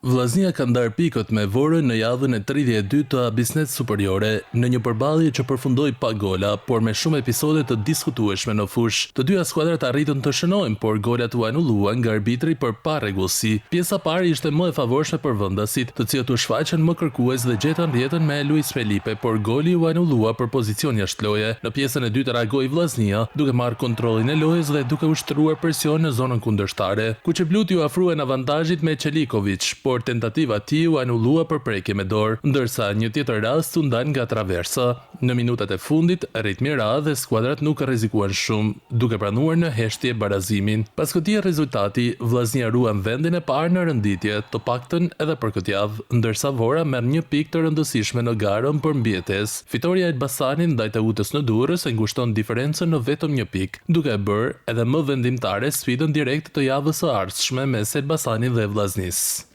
Vllaznia ka ndarë pikët me Vorën në javën e 32 të Abissnet Superiore, në një përballje që përfundoi pa gola, por me shumë episode të diskutueshme në fushë. Të dyja skuadrat arritën të shënojnë, por golat u anulluan nga arbitri për parregullsi. Pjesa e parë ishte më e favorshme për vendasit, të cilët u shfaqën më kërkues dhe gjetën rrjetën me Luis Felipe, por goli u anullua për pozicion jashtë loje. Në pjesën e dytë reagoi Vllaznia, duke marrë kontrollin e lojës dhe duke ushtruar presion në zonën kundërshtare. Kuqeblutë iu afruan avantazhit me Çelikoviç, por tentativa e tij u anullua për prekje me dorë, ndërsa një tjetër rast u ndal nga traversa. Në minutat e fundit, ritmi ra dhe skuadrat nuk rrezikuan shumë, duke pranuar në heshtje barazimin. Pas këtij rezultati, Vllaznia ruan vendin e parë në renditje, të paktën edhe për këtë javë, ndërsa Vora merr një pikë të rëndësishme në garën për mbijetesë. Fitorja e Elbasanit ndaj Teutës në Durrës e ngushton diferencën në vetëm një pikë. Duke e bërë edhe më vendimtare sfidën direkte të javës së ardhshme mes Elbasanit dhe Vllaznisë.